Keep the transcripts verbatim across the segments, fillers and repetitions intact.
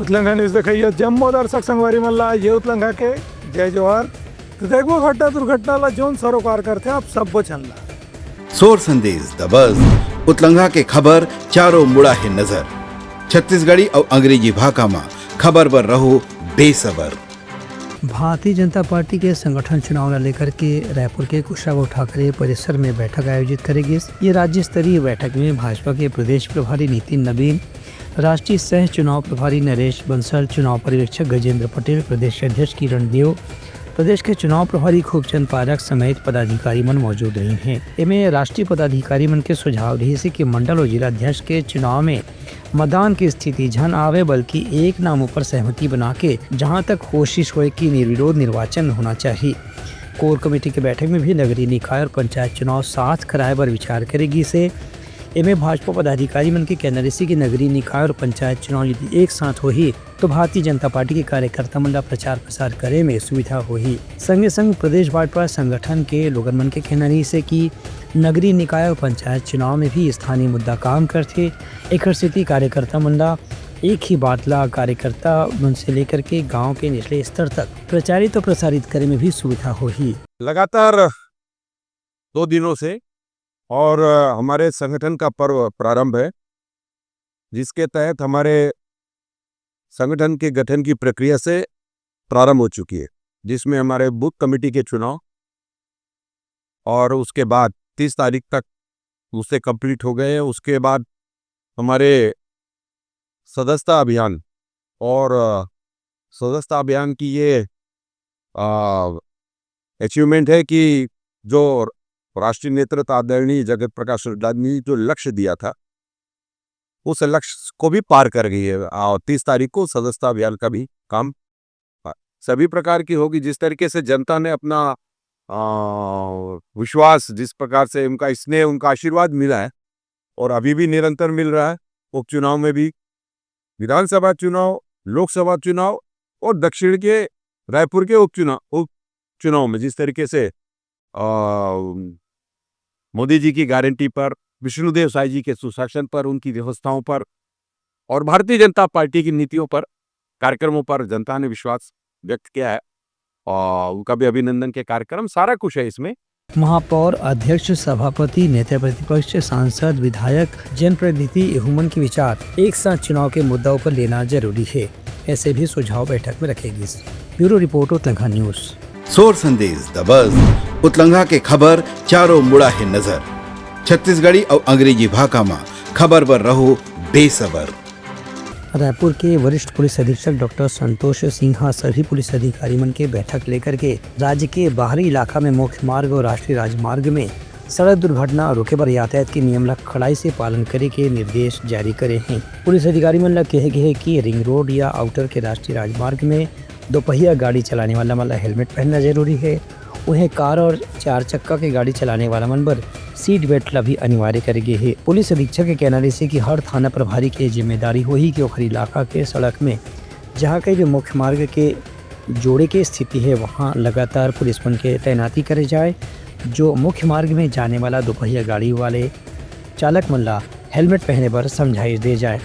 उतलंघा news देखइया जम्मो दर्शक संगवारी मन ला ये उतलंघा के जय जोहार। तो देखबो घटना दुर्घटना ला जोन सरोकार करथे आप सब्बो झन ला। सोर संदेश दबस, उतलंघा के खबर चारों मुड़ा हे नजर। छत्तीसगढ़ी अउ अंग्रेजी भाखा म खबर बर रहो बेसबर। भारतीय जनता पार्टी के संगठन चुनाव ला लेकर के रायपुर के कुशाभाऊ ठाकरे परिसर में बैठक आयोजित करे गिस। ये राज्य स्तरीय बैठक में भाजपा के प्रदेश प्रभारी नितिन नबीन, राष्ट्रीय सह चुनाव प्रभारी नरेश बंसल, चुनाव पर्यवेक्षक गजेंद्र पटेल, प्रदेश अध्यक्ष किरण देव, प्रदेश के चुनाव प्रभारी खूबचंद पारक समेत पदाधिकारी मन मौजूद रहिन हे। एमे राष्ट्रीय पदाधिकारी मन के सुझाव रहिस हे कि मंडल अउ जिला अध्यक्ष के चुनाव में मतदान की स्थिति झन आवे, बल्कि एक नाम ऊपर सहमति बना के जहां तक कोशिश होए कि निर्विरोध निर्वाचन होना चाहिए। कोर कमेटी के बैठक में भी नगरीय निकाय और पंचायत चुनाव साथ कराए बर विचार करे गिस हे। एमे भाजपा पदाधिकारी मन के कहना रहिस हे कि नगरीय निकाय और पंचायत चुनाव यदि एक साथ होही, तो भारतीय जनता पार्टी के कार्यकर्ता मन ला प्रचार प्रसार करे में सुविधा होही। संगे संग प्रदेश भाजपा संगठन के लोगन मन के कहना रहिस हे कि नगरीय निकाय और पंचायत चुनाव में भी स्थानीय मुद्दा काम करथे, एकर सेती कार्यकर्ता मन ला एक ही बात ला कार्यकर्ता मन से लेकर के गांव के निचले स्तर तक प्रचारित और प्रसारित करे में भी सुविधा होही। लगातार दो दिनों से और, अ, हमारे संगठन का पर्व प्रारंभ है, जिसके तहत हमारे संगठन के गठन की प्रक्रिया से प्रारंभ हो चुकी है, जिसमें हमारे बूथ कमेटी के चुनाव और उसके बाद तीस तारीख तक उससे कंप्लीट हो गए हैं। उसके बाद हमारे सदस्यता अभियान और, अ, सदस्यता अभियान की ये, अ, अचीवमेंट है कि जो राष्ट्रीय नेतृत्व आदरणीय जगत प्रकाश नड्डा ने जो लक्ष्य दिया था, उस लक्ष्य को भी पार कर गई है। अ, तीस तारीख को सदस्यता अभियान का भी काम, अ, सभी प्रकार की होगी। जिस तरीके से जनता ने अपना, अ, विश्वास, जिस प्रकार से उनका स्नेह, उनका आशीर्वाद मिला है और अभी भी निरंतर मिल रहा है, उपचुनाव में भी, विधानसभा चुनाव, लोकसभा चुनाव और दक्षिण के रायपुर के उपचुनाव, उपचुनाव में जिस तरीके से, अ, मोदी जी की गारंटी पर, विष्णुदेव साय जी के सुशासन पर, उनकी व्यवस्थाओं पर और भारतीय जनता पार्टी की नीतियों पर, कार्यक्रमों पर जनता ने विश्वास व्यक्त किया है और उनका भी अभिनंदन के कार्यक्रम, सारा कुछ है इसमें। महापौर, अध्यक्ष, सभापति, नेता प्रतिपक्ष, सांसद, विधायक, जनप्रतिनिधि, एहू मन के विचार एक साथ चुनाव के मुद्दा ऊपर लेना जरूरी है, ऐसे भी सुझाव बैठक में रखे गिस। ब्यूरो रिपोर्ट, उतलंघा न्यूज। सोर संदेश दबस, उतलंघा के खबर चारों मुड़ा हे नजर। छत्तीसगढ़ी अउ अंग्रेजी भाखा म खबर बर रहो बेसबर। रायपुर के वरिष्ठ पुलिस अधीक्षक डॉक्टर संतोष सिंह ह सभी पुलिस अधिकारी मन के बैठक लेकर के राज्य के बाहरी इलाका में मुख्य मार्ग और राष्ट्रीय राजमार्ग में सड़क दुर्घटना रोके बर यातायात के नियम ला कड़ाई से पालन करे के निर्देश जारी करे हैं। पुलिस अधिकारी मन ला कहे गए हे कि रिंग रोड या आउटर के राष्ट्रीय राजमार्ग में दोपहिया गाड़ी चलाने वाला मन ला हेलमेट पहनना जरूरी है। उहें, कार और चार चक्का के गाड़ी चलाने वाला मन बर सीट बेल्ट ला भी अनिवार्य करे गे हे। पुलिस अधीक्षक के कहना रहिस हे कि हर थाना प्रभारी के जिम्मेदारी होही कि ओखर इलाका के सड़क में जहाँ कहीं भी मुख्य मार्ग के जोड़े के स्थिति है, वहाँ लगातार पुलिस मन के तैनाती करे जाए, जो मुख्य मार्ग में जाने वाला दोपहिया गाड़ी वाले चालक मन ला हेलमेट पहने बर समझाइश दे जाए।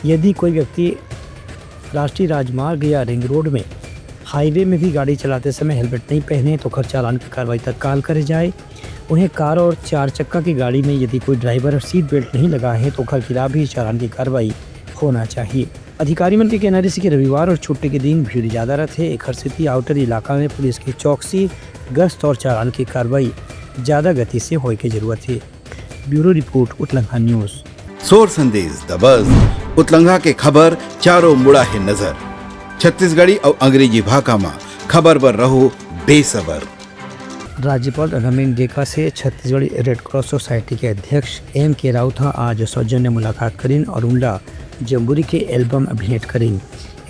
यदि कोई व्यक्ति राष्ट्रीय राजमार्ग या रिंग रोड में, हाईवे में भी गाड़ी चलाते समय हेलमेट नहीं पहने तो ओखर चालान की कार्रवाई तत्काल करे जाए। उहें, कार और चार चक्का की गाड़ी में यदि कोई ड्राइवर सीट बेल्ट नहीं लगा है तो ओखर खिलाफ भी चालान की कार्रवाई होना चाहिए। अधिकारी मन के कहना रहिस हे कि रविवार और छुट्टी के दिन भीड़ ज्यादा रथे, एखर सेती आउटर इलाका में पुलिस की चौकसी, गश्त और चालान की कार्रवाई ज्यादा गति से होए के जरूरत हे। ब्यूरो रिपोर्ट, उतलंघा न्यूज। सोर संदेश दबस, उतलंघा के खबर चारों मुड़ा हे नजर। छत्तीसगढ़ी अउ अंग्रेजी भाखा म खबर बर रहो बेसबर। राज्यपाल रघुवीर डेका से छत्तीसगढ़ रेड क्रॉस सोसाइटी के अध्यक्ष एम के राउत ह आज सौजन्य मुलाकात करिन और उनला जम्बूरी के एल्बम भेंट करिन।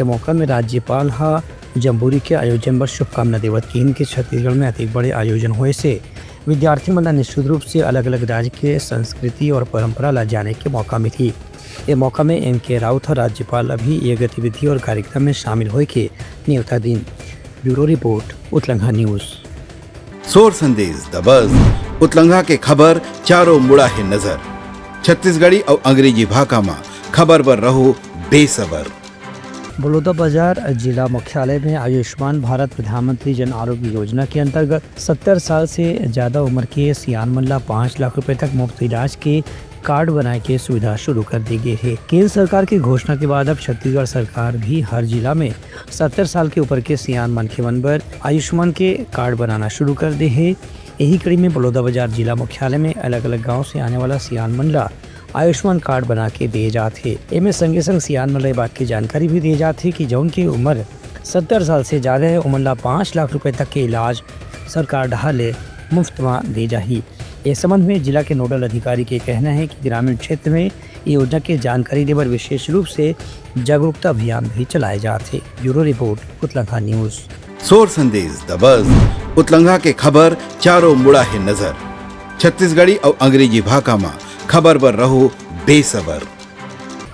ए मौका में राज्यपाल ह जम्बूरी के आयोजन बर शुभकामना देवत किहिन कि छत्तीसगढ़ में अतिक बड़े आयोजन होए से विद्यार्थी मन ला निश्चित रूप से अलग-अलग राज्य के संस्कृति और परंपरा ला जाने के मौका मिलही। ए मौका में एम के राउत ह राज्यपाल अभी ये गतिविधि और कार्यक्रम में शामिल होए के नेवता दिन। ब्यूरो रिपोर्ट, उतलंघा न्यूज। सोर संदेश दबस, उतलंघा के खबर चारों मुड़ा हे नजर। छत्तीसगढ़ी अउ अंग्रेजी भाखा म खबर बर रहो बेसबर। बलौदाबाजार जिला मुख्यालय में आयुष्मान भारत प्रधानमंत्री जन आरोग्य योजना के अंतर्गत सत्तर साल से ज्यादा उम्र के सियान मन ला पाँच लाख रुपए तक मुफ्त इलाज के कार्ड बनाए के सुविधा शुरू कर दी गई है। केंद्र सरकार की घोषणा के बाद अब छत्तीसगढ़ सरकार भी हर जिला में सत्तर साल के ऊपर के सियान मनखे मन बर आयुष्मान के कार्ड बनाना शुरू कर दे हे। यही कड़ी में बलौदाबाजार जिला मुख्यालय में अलग-अलग गांव से आने वाला सियान मन ला आयुष्मान कार्ड बना के दिए जात हे। एमे संगे संग सियान मन ला ये बात की जानकारी भी दिए जात हे कि जौन के उम्र सत्तर साल से ज्यादा है, ओमन ला पाँच लाख रुपए तक के इलाज सरकार डहार ले मुफ्त म दे जाही। ए संबंध में जिला के नोडल अधिकारी के कहना है कि ग्रामीण क्षेत्र में ये योजना के जानकारी देबर विशेष रूप से जागरूकता अभियान भी चलाए जात हे। ब्यूरो रिपोर्ट, उतलंघा न्यूज। सोर संदेश दबस, उतलंघा के खबर चारों मुड़ा हे नजर। छत्तीसगढ़ी अउ अंग्रेजी भाखा म खबर बर रहो बेसबर।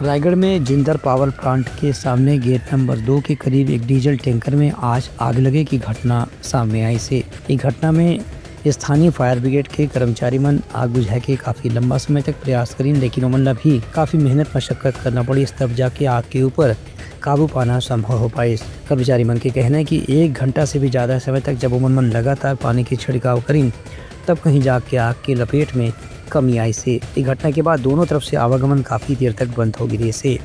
रायगढ़ में जिंदर पावर प्लांट के सामने गेट नंबर दो के करीब एक डीजल टैंकर में आज आग लगे की घटना सामने आई से। ये घटना में स्थानीय फायर ब्रिगेड के कर्मचारी मन आग बुझाए के काफी लंबा समय तक प्रयास करिन, लेकिन ओमन ला भी काफी मेहनत मशक्कत करना पड़िस, तब जाके आग के ऊपर काबू पाना संभव हो पाइस। कर्मचारी मन के कहना है कि एक घंटा से भी ज्यादा समय तक जब ओमन मन लगातार पानी के छिड़काव करिन, तब कहीं जाके आग के लपेट में कमी आई से। ये घटना के बाद दोनों तरफ से आवागमन काफी देर तक बंद हो गिरे से।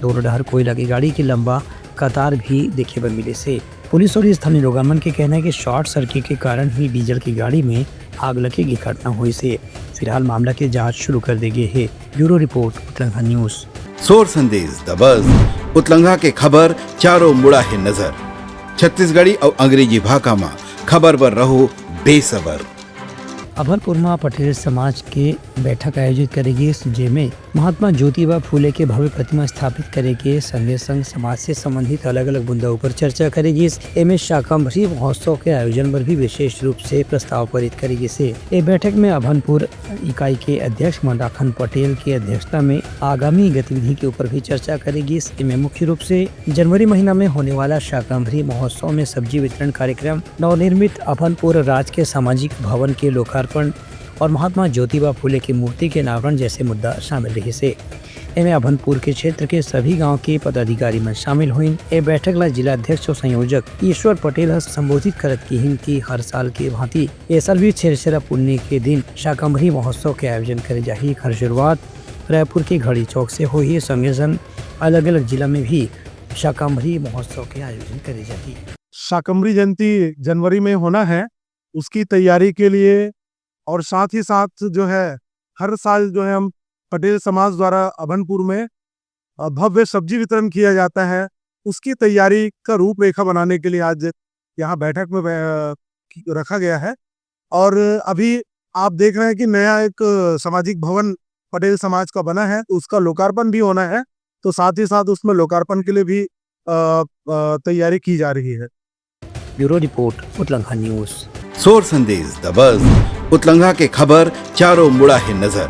दोनों डहर कोयला की गाड़ी के लंबा कतार भी देखे बर मिले से। पुलिस और स्थानीय लोगन मन के कहना है कि शॉर्ट सर्किट के कारण ही डीजल की गाड़ी में आग लगे की घटना हुई से। फिलहाल मामला के जांच शुरू कर दे गए है। ब्यूरो रिपोर्ट, उतलंघा न्यूज। सोर संदेश दबस, उतलंघा के खबर चारों मुड़ा हे नजर। छत्तीसगढ़ी अउ अंग्रेजी भाखा म खबर बर रहो बेसबर। अभनपुर म पटेल समाज के बैठक आयोजित करे गिस, जेमे महात्मा ज्योतिबा फूले के भव्य प्रतिमा स्थापित करे के संगे संग समाज से संबंधित अलग-अलग मुद्दा ऊपर चर्चा करे गिस। एमे शाकंभरी महोत्सव के आयोजन बर भी विशेष रूप से प्रस्ताव पारित करे गिस हे। ए बैठक में अभनपुर इकाई के अध्यक्ष मंदाखन पटेल के अध्यक्षता में आगामी गतिविधि के ऊपर भी चर्चा करे गिस। एमे मुख्य रूप से जनवरी महीना में होने वाला शाकंभरी महोत्सव में सब्जी वितरण कार्यक्रम, नवनिर्मित अभनपुर राज के सामाजिक भवन के लोकार्पण और महात्मा ज्योतिबा फूले की मूर्ति के अनावरण जैसे मुद्दा शामिल रहिस हे। एमे अभनपुर के क्षेत्र के सभी गांव के पदाधिकारी मन शामिल होइन। ए बैठक ला जिला अध्यक्ष और संयोजक ईश्वर पटेल ह संबोधित करत किहिन कि हर साल के भांति ए साल भी छेरछेरा पुन्नी के दिन शाकंभरी महोत्सव के आयोजन करे जाही। एखर शुरुआत रायपुर के घड़ी चौक से होही, संगे संग अलग-अलग जिला में भी शाकंभरी महोत्सव के आयोजन करे जाही। शाकंभरी जयंती जनवरी में होना है, उसकी तैयारी के लिए और साथ ही साथ जो है, हर साल जो है, हम पटेल समाज द्वारा अभनपुर में, अ, भव्य सब्जी वितरण किया जाता है, उसकी तैयारी का रूपरेखा बनाने के लिए आज यहाँ बैठक में बै-, अ, रखा गया है। और अभी आप देख रहे हैं कि नया एक, अ, सामाजिक भवन पटेल समाज का बना है, तो उसका लोकार्पण भी होना है। तो साथ ही साथ उसमें लोकार्पण के लिए भी, अ, अ, तैयारी की जा रही है। ब्यूरो रिपोर्ट, उतलंघा न्यूज। सोर संदेश दबस, उतलंघा के खबर चारों मुड़ा हे नजर।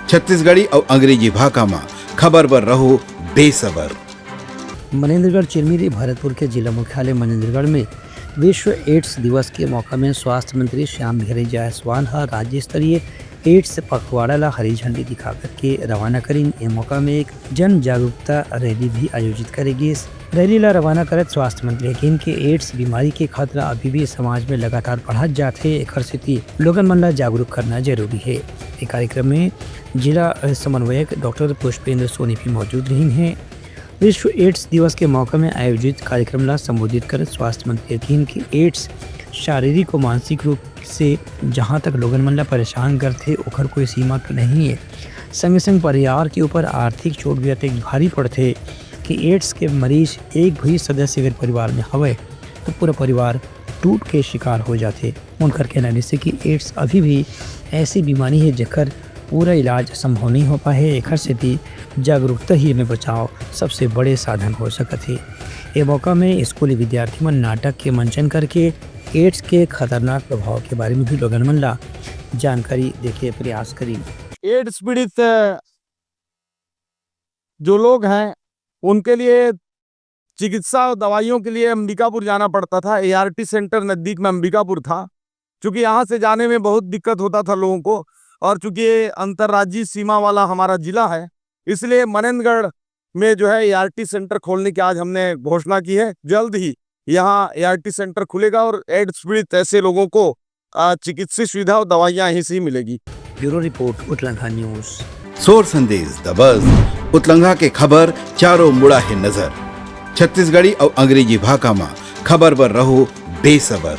छत्तीसगढ़ी अउ अंग्रेजी भाखा म खबर बर रहो बेसबर। मनेंद्रगढ़ चिरमिरी भरतपुर के जिला मुख्यालय मनेंद्रगढ़ में विश्व एड्स दिवस के मौका में स्वास्थ्य मंत्री श्याम बिहारी जायसवाल ह राज्य स्तरीय एड्स पखवाड़ा ला हरी झंडी दिखाकर के रवाना करिन। ए मौका में एक जन जागरूकता रैली भी आयोजित करे गिस। रैली ला रवाना करत स्वास्थ्य मंत्री ह किहिन कि एड्स बीमारी के खतरा अभी भी समाज में लगातार बढ़त जात हे, एखर सेती लोगन मन ला जागरूक करना जरूरी हे। ए कार्यक्रम में जिला समन्वयक डॉक्टर पुष्पेंद्र सोनी भी मौजूद रहिन हे। विश्व एड्स दिवस के मौका में आयोजित कार्यक्रम ला संबोधित करत स्वास्थ्य मंत्री ह किहिन कि एड्स शारीरिक और मानसिक रूप से जहां तक लोगन मन ला परेशान करथे, ओखर कोई सीमा तो नहीं है। संगे संग परिवार के ऊपर आर्थिक चोट भी अतेक भारी पड़थे कि एड्स के मरीज एक भी सदस्य अगर परिवार में हवय, तो पूरा परिवार टूट के शिकार हो जाथे। उनकर कहना रिहिसे कि एड्स अभी भी ऐसी बीमारी है, जेकर पूरा इलाज संभव नहीं हो पाए हे। एखर सेती जागरूकता ही एमे बचाव सबसे बड़े साधन हो सकत हे। ए मौका में स्कूली विद्यार्थी मन नाटक के मंचन करके एड्स के खतरनाक प्रभाव के बारे में भी लोगन मन ला जानकारी देके प्रयास करिन। एड्स पीड़ित जो लोग हैं, उनके लिए चिकित्सा दवाइयों के लिए अंबिकापुर जाना पड़ता था। एआरटी सेंटर नजदीक में अंबिकापुर था। चूंकि यहाँ से जाने में बहुत दिक्कत होता था लोगों को, और चूंकि ये अंतर्राज्यीय सीमा वाला हमारा जिला है, इसलिए मनेंद्रगढ़ में जो है एआरटी सेंटर खोलने की आज हमने घोषणा की है। जल्द ही यहाँ एआरटी सेंटर खुलेगा और एड्स पीड़ित ऐसे लोगों को, आ, चिकित्सीय सुविधा और दवाइयाँ यहीं से ही मिलेगी। ब्यूरो रिपोर्ट, उतलंघा न्यूज। सोर संदेश द बज। उतलंघा के खबर चारों मुड़ा हे नजर। छत्तीसगढ़ी अउ अंग्रेजी भाखा म खबर बर रहो बेसबर।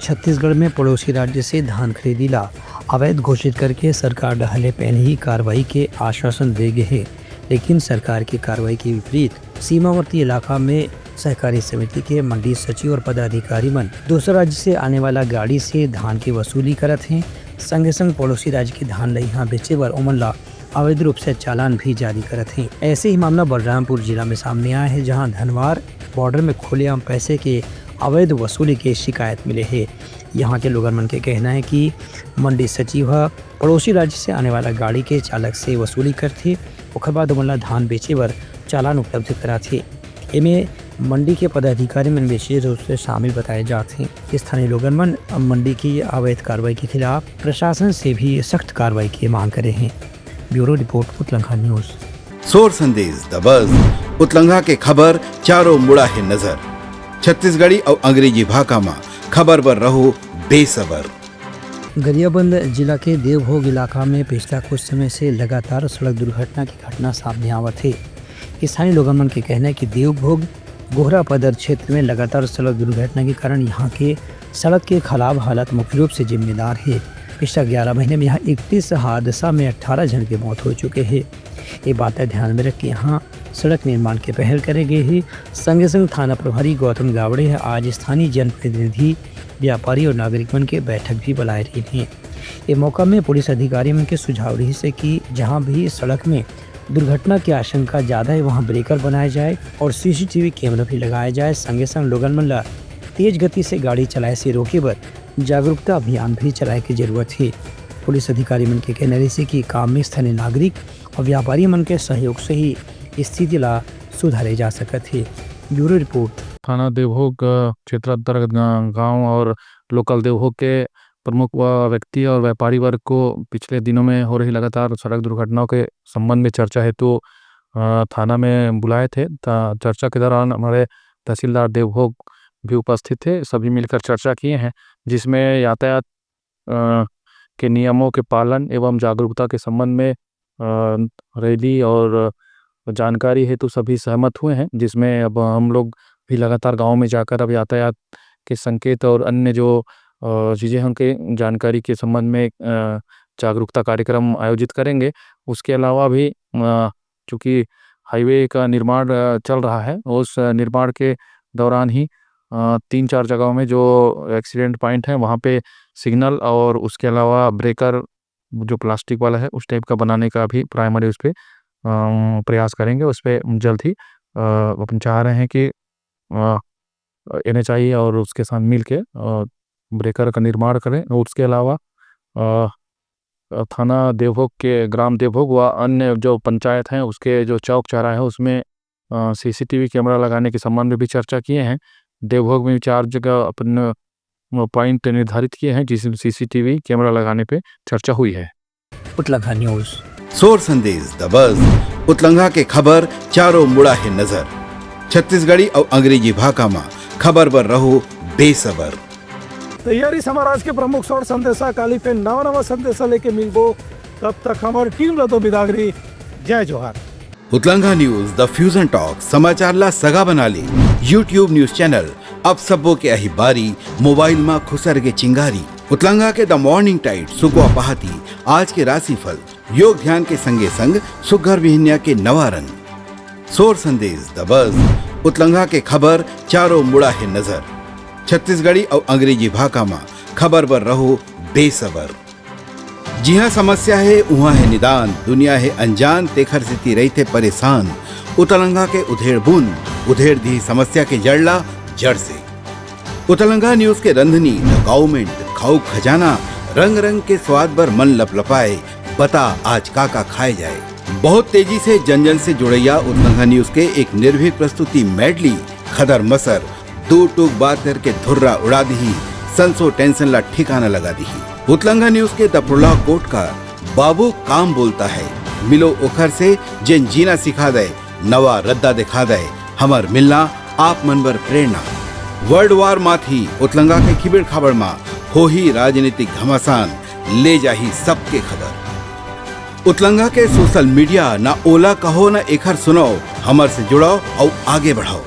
छत्तीसगढ़ में पड़ोसी राज्य से धान खरीदी ला अवैध घोषित करके सरकार डहार ले पहले ही कार्रवाई के आश्वासन दे गे हे, लेकिन सरकार के कार्रवाई के विपरीत सीमावर्ती इलाका में सहकारी समिति के मंडी सचिव और पदाधिकारी मन दूसरा राज्य से आने वाला गाड़ी से धान की वसूली करत हें। संगे संग पड़ोसी राज्य के धान ल यहाँ बेचे बर ओमन ला अवैध रूप से चालान भी जारी करत हें। ऐसे ही मामला बलरामपुर जिला में सामने आया है, जहां धनवार बॉर्डर में खुलेआम पैसे के अवैध वसूली के शिकायत मिले हे। यहाँ के लोगन मन के कहना है कि मंडी सचिव ह पड़ोसी राज्य से आने वाला गाड़ी के चालक से वसूली करथे, ओखर बाद ओमन ला धान बेचे बर चालान उपलब्ध कराथे। एमे मंडी के पदाधिकारी मन विशेष रूप से शामिल बताए जात हें। स्थानीय लोगन मन मंडी की अवैध कार्रवाई के खिलाफ प्रशासन से भी सख्त कार्रवाई की मांग करे हें। ब्यूरो रिपोर्ट, उतलंघा न्यूज। सोर संदेश द बज। उतलंघा के खबर चारों मुड़ा हे नजर। छत्तीसगढ़ी अउ अंग्रेजी भाखा म खबर बर रहो बेसबर। गरियाबंद जिला के देवभोग इलाका में पिछला कुछ समय से लगातार सड़क दुर्घटना की घटना सामने आवत हे। स्थानीय लोगन मन के कहना है कि देवभोग गोहरा पदर क्षेत्र में लगातार सड़क दुर्घटना के कारण यहाँ के सड़क के खराब हालत मुख्य रूप से जिम्मेदार हे। पिछला ग्यारह महीने में यहाँ इकतीस हादसा में अट्ठारह झन के मौत हो चुके हे। ये बात ला ध्यान में रख के यहाँ सड़क निर्माण के पहल करे गे हे। संगे संग थाना प्रभारी गौतम गावड़े ह आज स्थानीय जनप्रतिनिधि, व्यापारी और नागरिक मन के बैठक भी बुलाए रहिन हे। ये मौका में पुलिस अधिकारी मन के सुझाव रहिस हे कि जहाँ भी सड़क में दुर्घटना की आशंका ज्यादा है, वहाँ ब्रेकर बनाए जाए और सीसीटीवी कैमरा भी लगाए जाए। संगे संग लोगन मन ला तेज गति से गाड़ी चलाए से रोके बर जागरूकता अभियान भी चलाए के जरूरत हे। पुलिस अधिकारी मन के कहना रहिस हे कि काम में स्थानीय नागरिक और व्यापारी मन के सहयोग से ही स्थिति ला सुधारे जा सकत हे। Bureau report. थाना देवभोग, अ, क्षेत्र अंतर्गत गा-, गांव और लोकल देवभोग के प्रमुख व-, व्यक्ति और व्यापारी वर्ग को पिछले दिनों में हो रही लगातार सड़क दुर्घटनाओं के संबंध में चर्चा हेतु, अ, थाना में बुलाए थे। त-, चर्चा के दौरान हमारे तहसीलदार देवभोग भी उपस्थित थे। सभी मिलकर चर्चा किए हैं, जिसमें यातायात, अ, के नियमों के पालन एवं जागरूकता के संबंध में, अ, रैली और जानकारी हेतु सभी सहमत हुए हैं, जिसमें अब हम लोग भी लगातार गांव में जाकर अब यातायात के संकेत और अन्य जो, अ, चीज़ें हैं, उनके जानकारी के संबंध में, अ, जागरूकता कार्यक्रम आयोजित करेंगे। उसके अलावा भी, अ, चूँकि हाईवे का निर्माण, अ, चल रहा है, उस निर्माण के दौरान ही, अ, तीन चार जगहों में जो एक्सीडेंट पॉइंट हैं, वहाँ पे सिग्नल और उसके अलावा ब्रेकर जो प्लास्टिक वाला है, उस टाइप का बनाने का भी प्राइमरी उस पे, अ, प्रयास करेंगे। उस पे जल्द ही, अ, अपन चाह रहे हैं कि, अ, एनएचआई और उसके साथ मिल के, अ, ब्रेकर का निर्माण करें। और उसके अलावा, अ, थाना देवभोग के ग्राम देवभोग व अन्य जो पंचायत हैं, उसके जो चौक चौराहे हैं, उसमें, अ, सीसीटीवी कैमरा लगाने के संबंध में भी चर्चा किए हैं। देवभोग में चार जगह अपन, अ, पॉइंट निर्धारित किए हैं, जिसमें सीसीटीवी कैमरा लगाने पे चर्चा हुई है। उतलंघा न्यूज। सोर संदेश द बज। उतलंघा के खबर चारों मुड़ा हे नजर। छत्तीसगढ़ी अउ अंग्रेजी भाखा म खबर बर रहो बेसबर। तैयारी समाराज के प्रमुख सोर संदेशा। काली फेर नवा नवा संदेशा लेके मिलबो। तब तक हमर टीम ल दो बिदागरी। जय जोहार। उतलंघा न्यूज द फ्यूजन टॉक समाचार ला सगा बना ले। YouTube न्यूज चैनल अब सबो के अही बारी, मोबाइल मा खुसर के चिंगारी। उतलंघा के द मॉर्निंग टाइड सुकवा पहाती, आज के राशिफल, योग ध्यान के संगे संग सुग्घर बिहनिया के नवा रंग। सोर संदेश द बज। उतलंघा के खबर चारों मुड़ा हे नजर। छत्तीसगढ़ी अउ अंग्रेजी भाखा मा खबर बर रहो बेसबर। जिहाँ समस्या हे, उहाँ हे निदान। दुनिया हे अनजान, तेखर सेती रहिथे परेशान। उतलंघा के उधेड़ बुन, उधेड़ दिही समस्या के जड़ ला जड़ से। उतलंघा न्यूज के रंधनी, द गाउमेंट, खाऊ खजाना, रंग रंग के स्वाद बर मन लपलपाए। बता आज का का खाए जाए। बहुत तेजी से जन जन से जुड़ैया उतलंघा न्यूज के एक निर्भीक प्रस्तुति मेडली, खदर मसर, दो टूक बात करके धुर्रा उड़ा दिही, संसो टेंशन ला ठिकाना लगा दिही। उतलंघा न्यूज के द प्रोलॉग कोट का बाबू काम बोलता है, मिलो ओखर से जेन जीना सिखा दे, नवा रद्दा देखा दे, हमर मिलना आप मन बर प्रेरणा। वर्ल्ड वार माथी उतलंगा के खिबेड़ खाबड़ मा होही राजनीतिक घमासान, ले जाही सबके खबर। उतलंगा के सोशल मीडिया, ना ओला कहो ना एखर सुनाओ, हमर से जुड़ाओ अउ आगे बढ़ाओ।